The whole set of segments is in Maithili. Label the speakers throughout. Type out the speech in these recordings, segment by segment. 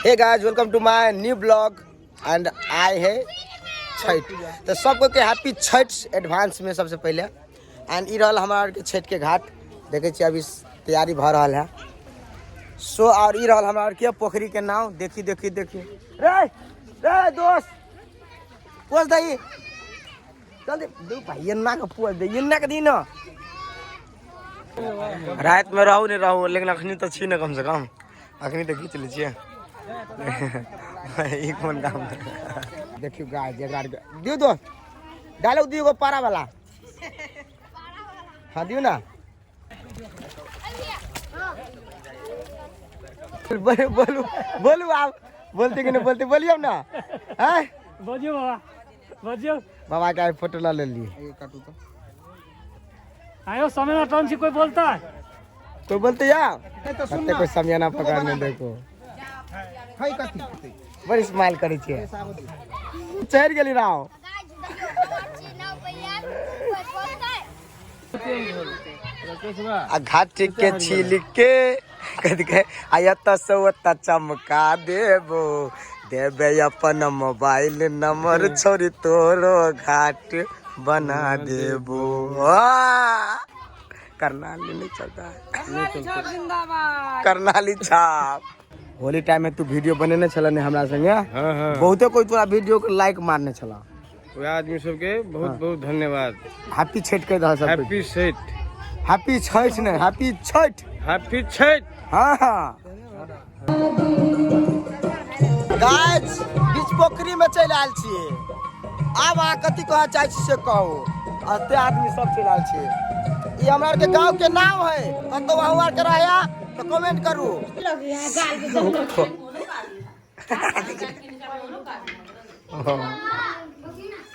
Speaker 1: Hey guys, welcome to my new blog and I है छठ। तो सबको के हैप्पी छठ एडवांस में सबसे पहले। एंड ई रहल हमारा आरके छठ के घाट, देखे छी अभी तैयारी भ रहल है। सो और ई रहल हमारा आरके पोखरी के नाव, देखी देखी देखी रे रे दोस्त पोस दही जल्दी दू भाई, एन्ना के पोस दे, एन्ना के दी ना। रात में रहू नहीं रहू, लेकिन अखनी तो छी ना, कम से कम अखनी तो खींच लै छियै। ई कोन काम है? देखियौ गाय जेकरा आरके दियौ दोस्त डायलॉग दियौ एगो पारा वाला। हाँ दियौ ना। बोलू बोलू बोलू, आप बोलते कि नहीं बोलते, बोलियो ना। हैं
Speaker 2: बजियो बाबा, बजियो।
Speaker 1: बाबा के फोटो ला लेलिए।
Speaker 2: आयो समय में कौन सी कोई बोलता है?
Speaker 1: कोई बोलते या कते कोई समियाना पकड़ने देखो बड़ी स्माइल करै छियै। चढ़ि गेली राव। आ घाट के छील के कथी के आ एतऽ से ओतऽ चमका देबो, देबे अपन मोबाइल नंबर, छोड़ी तोरो घाट बना देबो। आ! करनाली नहीं चलता है, करनाली छाप। होली टाइम में तू वीडियो बनेने छल ने हमरा संगे?
Speaker 3: हाँ हाँ।
Speaker 1: बहुते कोई तोरा वीडियो के लाइक मारने छला।
Speaker 3: वह आदमी सबके बहुत बहुत धन्यवाद।
Speaker 1: हैप्पी छठ कह दह सब।
Speaker 3: हैप्पी छठ।
Speaker 1: हैप्पी छठ नहीं, हैप्पी छठ।
Speaker 3: हैप्पी छठ।
Speaker 1: हाँ हाँ। गाइस बीच पोखरी में चलि आयल छियै। आब अहाँ कथी कहऽ चाहै छी से कहू। एते आदमी सब चलि आयल छियै। ई हमरा आरके गाँव के नाम है, कतौ अहूँ आरके रहैया तऽ कमेंट करू।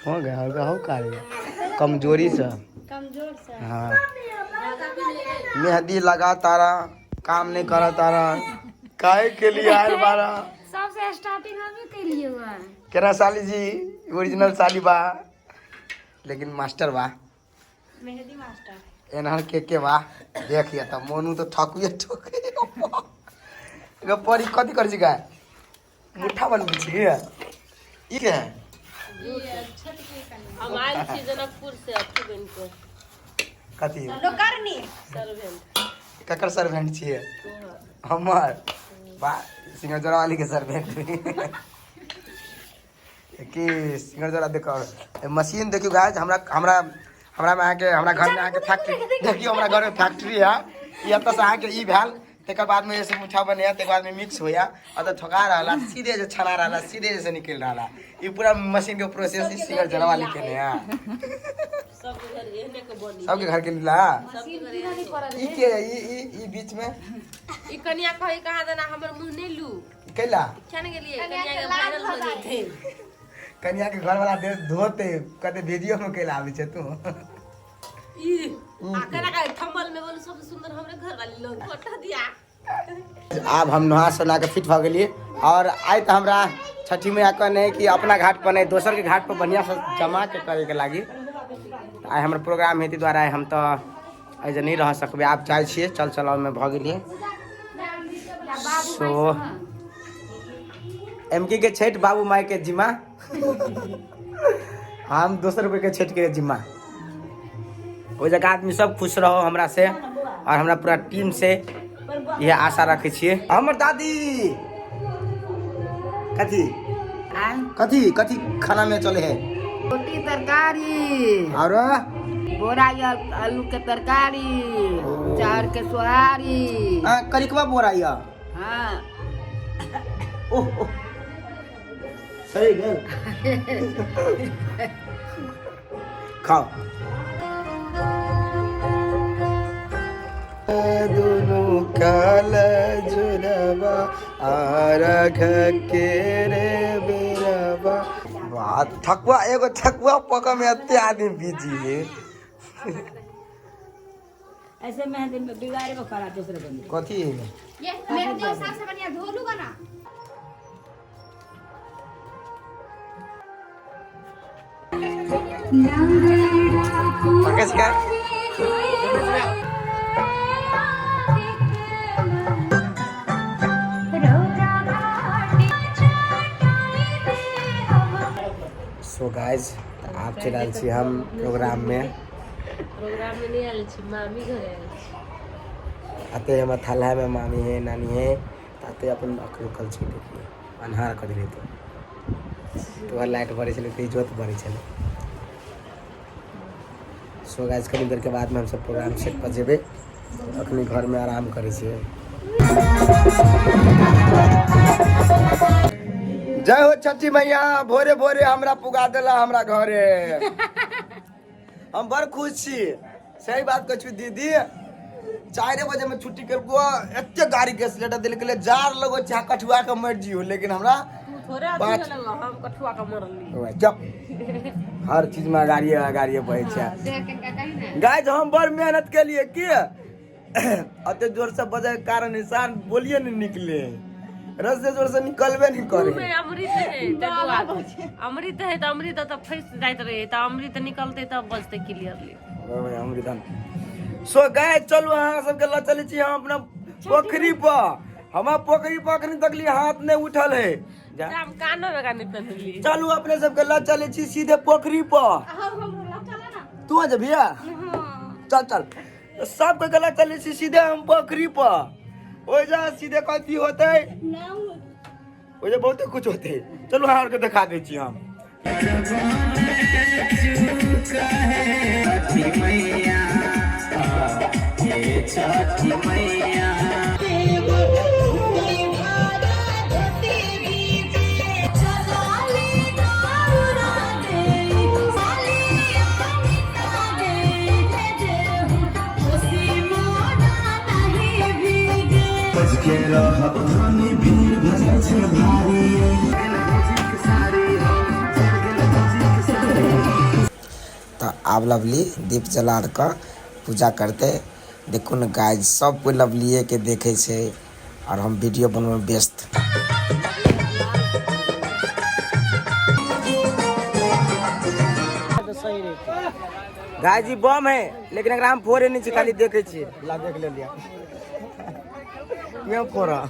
Speaker 1: हो गया, हो गया, हो कार्य कमजोरी से। हाँ मेहंदी लगा तारा, काम नहीं करा तारा, काहे के लिए आयल बारा?
Speaker 4: सबसे स्टार्टिंग हमें के लिए हुआ है।
Speaker 1: केना साली जी ओरिजिनल साली बा, लेकिन मास्टर बा,
Speaker 4: मेहंदी मास्टर।
Speaker 1: एनहर के बा देखिए त मोनू तो ठकुए ठके एगो परी कथी करै छी गाय मुठ्ठा बनबै छी। ई के है?
Speaker 5: हम आयल छी जनकपुर से अथी बनि के।
Speaker 1: कथी?
Speaker 4: नौकरनी।
Speaker 5: सर्वेंट।
Speaker 1: ककर सर्वेंट छियै? हमर बा सिंहजोरा वाली के सर्वेंट कि सिंहजोरा। देखो मशीन देखियो गाइस, हमरा हमरा हमरा में अहाँके हमरा घर में अहाँके फैक्ट्री देखियो, हमरा घर में फैक्ट्री है। ई एतऽ से अहाँके ई भेल, तकर बाद में जैसे मुठा बने, तकर बाद में मिक्स होया और तो ठोका रहला, सीधे जे छना रहला, सीधे जैसे निकल रहला। ई पूरा मशीन के प्रोसेस ई सिंहजोरा वाली केने है।
Speaker 5: सबके घर एहने के बनी।
Speaker 1: सबके घर के लीला ई के ई ई ई बीच में
Speaker 5: ई कनिया कहे कहाँ देना हमर मुंह नहीं लू।
Speaker 1: कैला
Speaker 5: किया ने गेलिए कनिया के वायरल हो जेतै।
Speaker 1: कनिया के घर वाला दे धोते कते वीडियो में कैला आबै छै तू।
Speaker 5: ई आ कना का थंबल में बोलू सबसे सुंदर हमरे घर वाली लोग फोटो दिया।
Speaker 1: आब हम नहा सोना के फिट भऽ गेलियै और आइ तऽ हमरा छठी मैया कहने कि अपना घाट पर नहीं दोसर के घाट पर बढ़िया से जमा के करे के लागी। तऽ आइ हमर प्रोग्राम है, ताहि दुआरे आइ हम तऽ एहिजे नहीं रह सकबै। आब जाइ छियै, चल चलाव में भऽ गेलियै। सो एमकी के छठि बाबू माय के जिम्मा, हम दोसर कोई के छठि के जिम्मा। ओहि जगह आदमी सब खुश रहो हमरा से और हमरा पूरा टीम से यह आशा रखे छियै। हमर दादी कथी कथी कथी खाना में चले है?
Speaker 6: रोटी तरकारी
Speaker 1: और
Speaker 6: बोरा या आलू के तरकारी, चाउर के सोहारी।
Speaker 1: आ, करिकवा बोरा या।
Speaker 6: हाँ।
Speaker 1: ओह ओह सही गेल। खाओ। दुनू काल जुड़वा आरघ के रे बेरवा। वाह ठकुआ, एगो ठकुआ पक में एते आदमी बिजी है।
Speaker 6: ऐसे मेहंदी में बिगाड़े को खड़ा दूसरे बंदे।
Speaker 1: कथी है?
Speaker 4: ये मेहंदी साफ से बढ़िया धो लूगा ना।
Speaker 1: पकड़ का गाइज आब चलि आयल छी हम प्रोग्राममे।
Speaker 5: प्रोग्राम में नहीं आयल छी, मामी घर आयल छी।
Speaker 1: अते हमर थलहामे मामी है, नानी है, ताते अपन रुकल छी। देखिए, अन्हार कऽ देलियै। तो तोहर लाइट बरै छलै तऽ इजोत बरै छलै। सो गाइज, कनी देरके बादमे हमसब प्रोग्राम सेट पर जेबै। अखनी घरमे आराम करै छियै। जय हो छठी मैया, भोरे भोरे हमरा पुगा देला हमरा घरे। हम बड़ खुश छी। सही बात कहै छी दीदी, 4 बजे में छुट्टी केलको, एते गाड़ी के सिलेटर देल गेलै, जार लगो चाहे कठुआ के मरि जियो, लेकिन हमरा
Speaker 5: तू थोड़े अथी
Speaker 1: पाँच-
Speaker 5: होलौ, हम कठुआ के मरली।
Speaker 1: ओए, चुप, हर चीज में गाड़िए गाड़िए बहै छै। गाइस, हम बड़ मेहनत केलिए की अते जोर से बजै के कारण इंसान बोलिए नहीं निकले, रस से जोर से निकलबे नहीं करे।
Speaker 5: मुँह में अमृत है तै दुआरे। अमृत है तऽ अमृत तऽ फंसि जाइत रहे, तऽ अमृत निकलतै तब बजतै क्लियरली।
Speaker 1: अमृतन। सो गाइस, चलू, अहाँ सबके लऽ चलै छी हम अपना पोखरी पर। हमरा पोखरी पर अखनी तकली हाथ नहीं उठल है। जा।
Speaker 5: हम कानो में गाने पहनली।
Speaker 1: चलू, अपने सबके लऽ चलै छी सीधे पोखरी पर। तू आ जा भैया, चल चल। सबके गला चलै छी सीधे हम पोखरी पर। ओहि जा सीधे कथी होतै? ओहि जे बहुते कुछ होतै। चलू, अहाँ आरके देखा दै छी हम।
Speaker 7: तऽ आब लवली दीप जला कऽ पूजा करतै। देखू ने गाइस, सब कोइ लवलीएके देखै छै आओर हम वीडियो बनबैमे व्यस्त।
Speaker 1: गाय जी, बम है, लेकिन एकरा हम फोड़े नहीं छी, खाली देखे छियै। ला, देख ले लिया, मैं फोड़ा।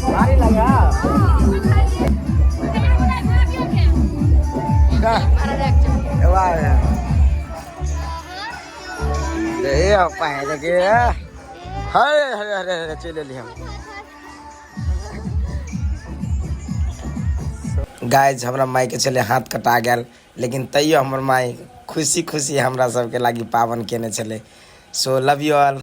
Speaker 1: भारी लगा वाह रे, पाए देखिए। हरे हरे हरे हरे, चलि एली हम।
Speaker 7: गाइज, हमरा मायके छलै हाथ कटा गेल, लेकिन तैयो हमर माय खुशी खुशी हमरा सबके लागि पाबनि केने छलै। So love you all.